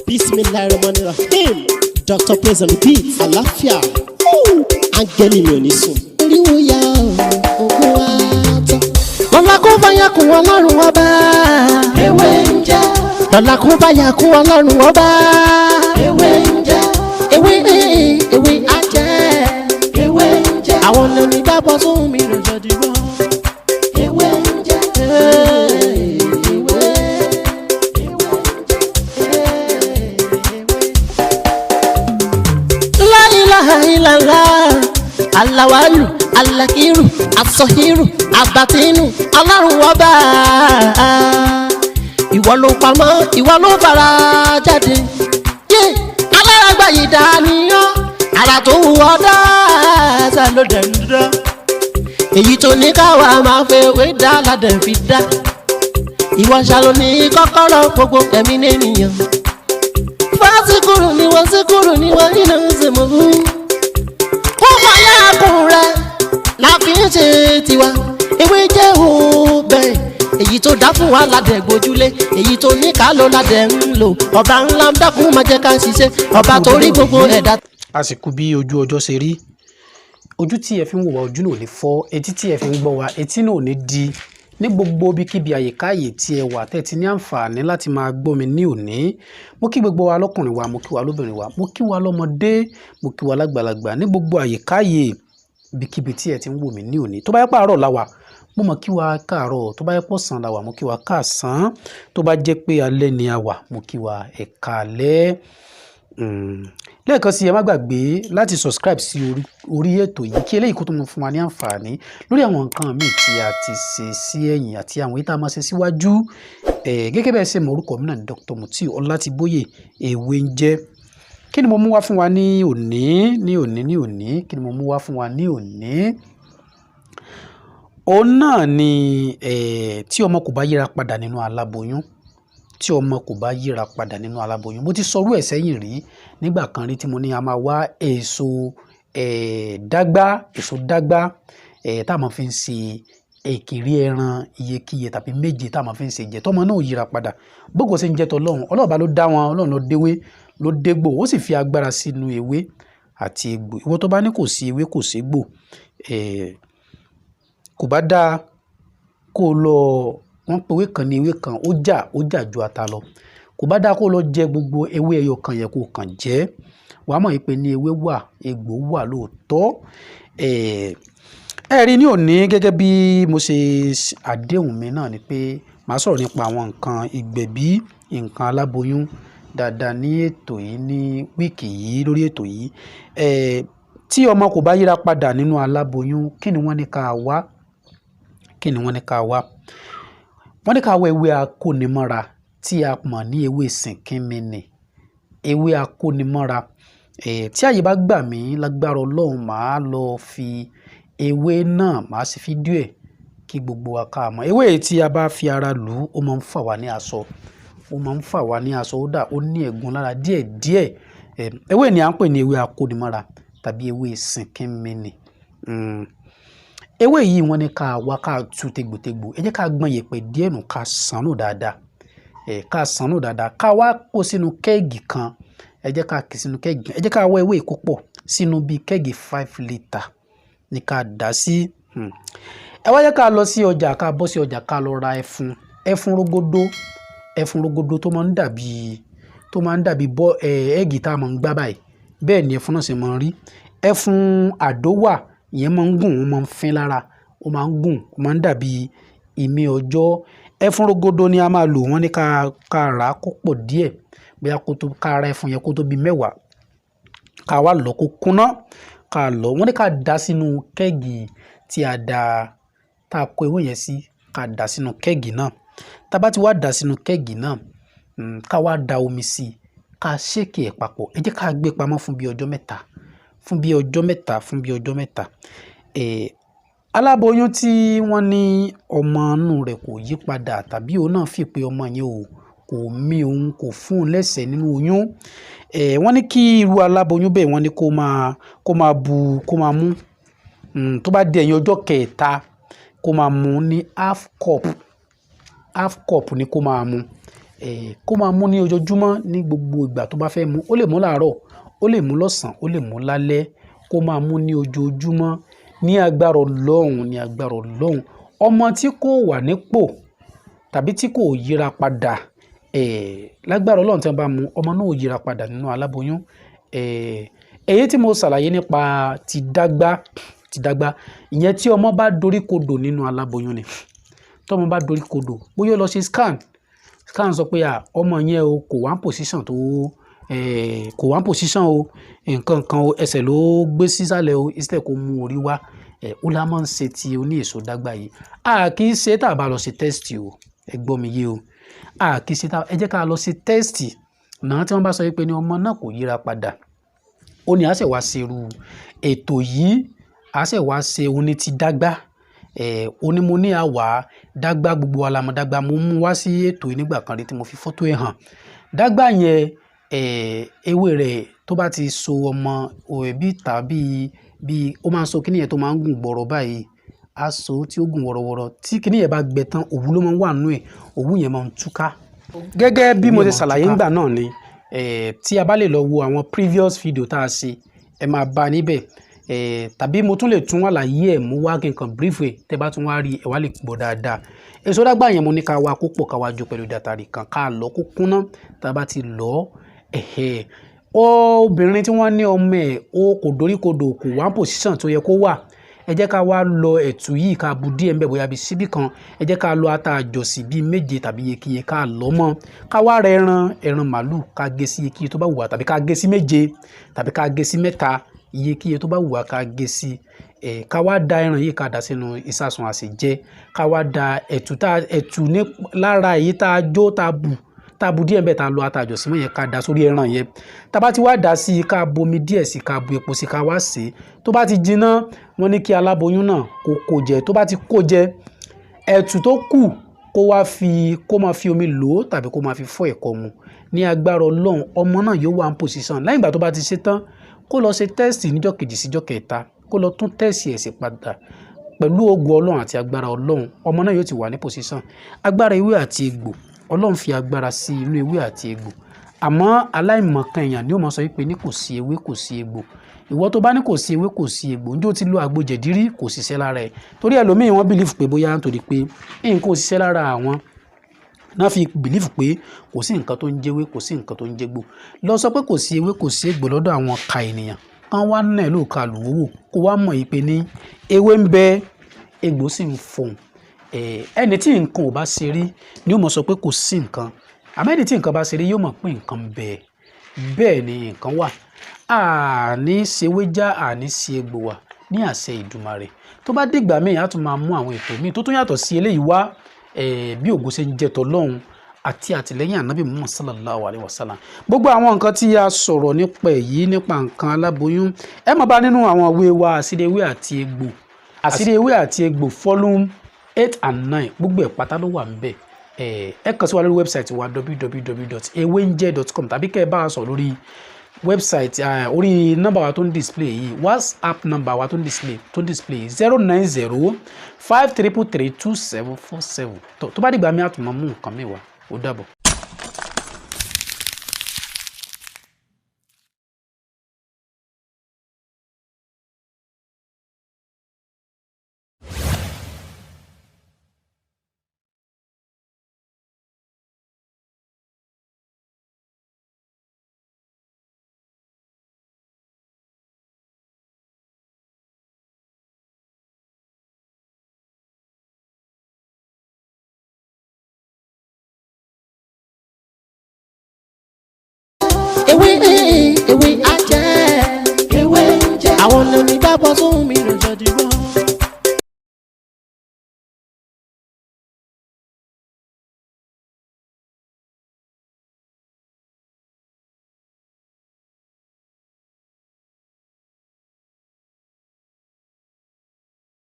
Bismillahirrahmanirrahim. Dr. Praise and Repeat. Àlàáfíà. Áńgẹ́lì mi ò ní sùn. Oríwo ya ògùn wa tán. Lọ́la kó báyà kún Ọlọ́run ọba. Ewé ń jẹ́. Lọ́la kó báyà kún Ọlọ́run ọba. Ewé ń jẹ́. Ewé ewé á jẹ́. Ewé ń jẹ́. Àwọn onígbàgbọ́ sóhun mi rò jọ dìbò. Ewé ń jẹ́. Ewé. La ilaha illallah. Alawalu, alakiru, asọhiru, abatinu, Ọlọ́run ọba. Ìwọ ló pamọ́, ìwọ ló fara jáde. Yé alárágbá yìí dàníyàn, ara tó wù ọ́ dáadáa ló dẹ̀ ń dán. Èyí tó ní káwa máa fẹ́ wé dá ládẹ̀ fi dá. Ìwọ ṣàlò ní kọ́kọ́rọ́ gbogbo ẹ̀mí nìyẹn. Fásikúrú ni wọ́n síkúrú ni wọ́n nínú ìsìnkú. Kó fàyà kùn rẹ̀ la fi ń ṣe tiwa. Ewé jẹ́ òbẹ̀. Èyí tó dá fún wa ládẹ̀ gbójúlé. Èyí tó ní ká ló ládẹ̀ ń lò. Ọba ńlá ń dákun máa jẹ́ ká ṣiṣẹ́. Ọba tó rí gbogbo ẹ̀dá. A sì kú bí ojú ọjọ́ ṣe rí. Ojú tí ẹ fi ń wò wá, ojú náà ò ní fọ́. Etí tí ẹ fi ń gbọ́ wá, etí náà ò ní di. Ní gbogbo ibikíbi, àyíká àyè tí ẹ wà tẹ́ ti ní àǹfààní láti máa gbọ́ mi ní òní, mo kí gbogbo wa lọ́kùnrin wa, mo kí wa lóbìnrin wa, mo kí wa lọ́mọdé, mo kí wa lágbàlagbà, ní gbogbo àyíká àyè ibikíbi tí ẹ ti ń wò mí ní òní. Tó bá yẹ pé àárọ̀ la wà, mo mọ̀ kí wa káàárọ̀. Tó bá yẹ pọ̀sán la wà, mo kí wa káàsán. Tó bá jẹ́ pé alẹ́ ni a wà, mo kí wa ẹ káalẹ́. Lẹ́ẹ̀kan sí, ẹ má gbàgbé láti subscribe sí orí ètò yìí, kí eléyìí kó tó mọ fún wa ní àǹfààní lórí àwọn nǹkan míì tí a ti ṣe sí ẹ̀yìn àti àwọn èyí tá a máa ṣe síwájú. Gẹ́gẹ́ bẹ́ẹ̀ ṣe mọ, orúkọ mi náà ni Dr. Mutiu Ọlátibóyè Ewé ń jẹ́. Kí ni mo mú wá fún wa ní òní, ní òní, ní òní? Kí ni mo mú wá fún wa ní òní? Òun náà ni tí ọmọ kò bá yíra padà nínú aláboyún, tí ọmọ kò bá yíra padà nínú aláboyún. Mo ti sọrú ẹ̀ sẹ́yìn rí nígbà kan rí tí mo ní a máa wá èso dágbá, èso dágbá tá a máa fi ń ṣe èkìrí ẹran iyekíye tàbí méje tá a máa fi ń ṣe jẹ, tọmọ náà ò yíra padà. Bógo ṣe ń jẹ́ tọlọ́run. Ọlọ́run bá ló dá wọn, Ọlọ́run ló déwé, ló dégbò, ó sì fi agbára sínú ewé àti egbò. Ìwọ tó bá ní kò sí ewé, kò ségbò, kò bá dáa kó lọ. Wọ́n pe ewé kan ní ewé kan, ó jà, ó jà ju ata lọ. Kò bá dáa kó lọ jẹ gbogbo ewé ẹyọ kan yẹn, kó kàn jẹ́. Wàá mọ̀ pé ní ewé wà, egbò wà lóòótọ́. Ẹ rí ní òní, gẹ́gẹ́ bí mo ṣe àdéhùn mi náà ni pé màá sọ̀rọ̀ nípa àwọn nǹkan ìgbẹ̀bí, nǹkan aláboyún dáadáa ní ètò yìí, ní week yìí, lórí ètò yìí. Tí ọmọ kò bá yíra padà nínú aláboyún, kí ni wọ́n ní ká wá? Kí ni wọ́n ní ká wá? Wọ́n ní ká wá ewé akónimọ́ra tí a mọ̀ ní ewé sìnkínmínì. Ewé akónimọ́ra. Tí àyè bá gbà mí, lágbára Ọlọ́run, màá lọ fi ewé náà, màá ṣe fídíò ẹ̀ kí gbogbo wa ká mọ̀. Ewé yìí, tí a bá fi ara lù ú, ó máa ń fà wá ní aṣọ. Ó máa ń fà wá ní aṣọ, ó dà, ó ní ẹ̀gún lára díẹ̀ díẹ̀. Ewé ni à ń pè ní ewé akónimọ́ra tàbí ewé sìnkínmínì. Ewé yìí, wọ́n ní ká wá, ká tú tegbòtegbò. Ẹ jẹ́ ká gbọn yẹ̀pẹ̀ díẹ̀ nù, ká ṣàn nù dáadáa. Ká ṣàn nù dáadáa. Ká wá kó sínú keg kan. Ẹ jẹ́ ká kí sínú keg. Ẹ jẹ́ ká wá ewé kó pọ̀ sínú bí keg 5 litre ní ká dà sí. Ẹ wá jẹ́ ká lọ sí ọjà, ká bọ́ sí ọjà, ká lọ ra ẹfun, ẹfun rógódó, ẹfun rógódó tó máa ń dàbí bọ́ egg tá a máa ń gbá báyìí. Bẹ́ẹ̀ ni ẹfun náà ṣe máa ń rí. Ẹfun àdó wà, ìyẹn máa ń gùn, ó máa ń fín lára, ó máa ń gùn, ó máa ń dàbí ìmí ọjọ́. Ẹfun rógódó ni a máa lò. Wọ́n ní ká rà kó pọ̀ díẹ̀. Bóyá kó tó ká ra ẹfun yẹn kó tó bí 10. Ká wá lọ kó kúnná, ká lọ. Wọ́n ní ká dà sínú keg tí a dà, tá a kó ewé yẹn sí, ká dà sínú keg náà. Tá bá ti wá dà sínú keg náà, ká wá da omi sí i, ká shake ẹ̀ papọ̀. Ẹ jẹ́ ká gbé pamọ́ fún bí ọjọ́ 3, fún bí ọjọ́ 3, fún bí ọjọ́ 3. Aláboyún tí wọ́n ní ọmọ inú rẹ̀ kò yí padà tàbí òun náà fi pé ọmọ yẹn ò kò mí òun, kò fún un lẹ́sẹ̀ nínú oyún. Wọ́n ní kí irú aláboyún bẹ́ẹ̀, wọ́n ní kó máa bu, kó máa mú. Tó bá di ẹ̀yìn ọjọ́ kẹta, kó máa mú ní half cup, half cup ni kó máa mú. Kó máa mú ní ojoojúmọ́ ní gbogbo ìgbà tó bá fẹ́ mu. Ó lè mú láàárọ̀, ó lè mú lọ́sàn-án, ó lè mú lálẹ́. Kó máa mú ní ojoojúmọ́ ní agbára Ọlọ́run, ní agbára Ọlọ́run. Ọmọ tí kò wà nípò tàbí tí kò yíra padà, lágbára Ọlọ́run tí wọ́n bá mu, ọmọ náà ó yíra padà nínú aláboyún. Èyí tí mo ṣàlàyé nípa ti dágbá, ti dágbá, ìyẹn tí ọmọ bá doríkodò nínú aláboyún ni. Tí ọmọ bá doríkodò, bóyá ó lọ ṣe scan, scan sọ pé à, ọmọ yẹn o kò wá position tó, kò wá position o, nǹkan kan o, ẹsẹ̀ ló gbé sísàlẹ̀ o, instead kó mú orí wá. Ó lá máa ń ṣe ti oní èso dágbà yìí. A kì í ṣe tá a bá lọ ṣe test o, ẹ gbọ́ mi yé o. A kì í ṣe tá, ẹ jẹ́ ká lọ ṣe test náà tí wọ́n bá sọ wípé ní ọmọ náà kò yíra padà. Ó ní a ṣẹ̀ wá ṣe irú ètò yìí, a ṣẹ̀ wá ṣe oní ti dágbà. Ó ní mo ní àwa dágbà, gbogbo wa la mọ̀ dágbà. Mo mú wá sí ètò yìí nígbà kan rí tí mo fi fọ́tò ẹ̀ hàn. Dágbà yẹn, ewé rẹ̀ tó bá ti so ọmọ, bí tàbí bí ó máa ń so kíní yẹn tó máa ń gùn gbọ̀rọ̀ báyìí. A so tí ó gùn wọ̀rọ̀wọ̀rọ̀. Tí kíní yẹn bá gbẹ tán, òwú ló máa ń wà nínú ẹ̀. Òwú yẹn máa ń túká. Gẹ́gẹ́ bí mo ṣe ṣàlàyé nígbà náà ni, tí a bá lè lọ wo àwọn previous video tá a ṣe, ẹ máa bá a níbẹ̀. Tàbí mo tún lè tún àlàyé ẹ̀ mú wá kí n kan brief ẹ̀, tẹ bá tún wá rí, ẹ wá lè gbọ́ dáadáa. Èso dágbà yẹn mo ní ká wá kó pọ̀ ká wá jó pẹ̀lú dàtàrí kan ká lọ kó kúnná. Tí a bá ti lọ, obìnrin tí wọ́n ní ọmọ ẹ̀, ó kò doríkodò, kò wá position tó yẹ kó wà. Ẹ jẹ́ ká wá lọ ẹ̀tù yìí ká bu díẹ̀ ńbẹ̀ bóyá bí síbí kan. Ẹ jẹ́ ká lọ ata àjọsí bí méje tàbí iyekiye ká lọ mọ́. Ká wá rẹ ẹran, ẹran màlúù ká gé sí iyekiye tó bá wù wá tàbí ká gé sí méje tàbí ká gé sí mẹ́ta, iyekiye tó bá wù wá ká gé sí. Ká wá da ẹran yìí ká dà sínú ìsasùn àsèjẹ. Ká wá da ẹ̀tù tá, ẹ̀tù ní lára èyí tá jó tá bù, tá bu díẹ̀ ńbẹ̀ tá lọ ata àjọsí mọ́ yẹn ká dà sórí ẹran yẹn. Tá bá ti wá dà sí i ká bomi díẹ̀ sí i ká bu epo sí i ká wá sè é. Tó bá ti jiná, wọ́n ní kí aláboyún náà kó kó jẹ. Tó bá ti kó jẹ, ẹ̀tù tó kù kó wá fi, kó máa fi omi lò ó tàbí kó máa fi fọ́ ẹ̀kọ mu. Ní agbára Ọlọ́run, ọmọ náà yóò wà ní position. Lẹ́yìn ìgbà tó bá ti ṣe tán, kó lọ ṣe test níjọ́ kejì sí ìjọ́ kẹta, kó lọ tún test ẹ̀ sí padà. Pẹ̀lú ògo Ọlọ́run àti agbára Ọlọ́run, ọmọ náà yóò ti wà ní position. Agbára ewé àti egbò, Ọlọ́run fi agbára sí inú ewé àti egbò. Àmọ́ aláìmọ̀kan èèyàn ni ó máa sọ wípé ní kò sí ewé, kò sí egbò. Ìwọ tó bá ní kò sí ewé, kò sí egbò, ǹjẹ́ o ti lo àgbo jẹ̀dí rí? Kò ṣiṣẹ́ lára ẹ̀. Torí ẹlòmíì wọ́n believe pé bóyá nítorí pé nǹkan ò ṣiṣẹ́ lára àwọn. Ná fi believe pé kò sí nǹkan tó ń jẹ́ ewé, kò sí nǹkan tó ń jẹ́ egbò. Lọ sọ pé kò sí ewé, kò sí egbò lọ́dọ̀ àwọn ọ̀ka ènìyàn. Kán wá ná ẹ lóòka lùwó wò, kó wá mọ̀ wípé ní ewé ń bẹ, egbò sì ń fọhùn. Ẹni tí nǹkan ò bá ṣe rí ni ó máa sọ pé kò sí nǹkan. Àmọ́ ẹni tí nǹkan bá ṣe rí yóò mọ̀ pé nǹkan ń bẹ. Bẹ́ẹ̀ ni nǹkan wà. A ní ṣe ewé já, a ní ṣe egbò wà ní àṣẹ Ìdùmarè. Tó bá dìgbà míì, a tún máa mú àwọn ètò míì tó tún yàtọ̀ sí eléyìí wá. Bí ògo ṣe ń jẹ́ tọlọ́run àti àtìlẹ́yìn Ànábì Muhammad sallallahu alaihi wasallam. Gbogbo àwọn nǹkan tí a sọ̀rọ̀ nípa èyí, nípa nǹkan aláboyún, ẹ máa bá nínú àwọn ìwé wa Àṣírí Ewé àti Egbò. Àṣírí Ewé àti Egbò volume 8 and 9, gbogbo ẹ̀ pátá ló wà níbẹ̀. Ẹ kàn sí wa lórí website wa www.ewenje.com tàbí kí ẹ bá wa sọ̀rọ̀ lórí website, orí nọ́mbà wa tó ń display yìí, WhatsApp nọ́mbà wa tó ń display 090 5333 2747. Tó bá dìgbà mi, a tún máa mú nǹkan mi wá. Ó dàbọ̀. Ewé, ewé.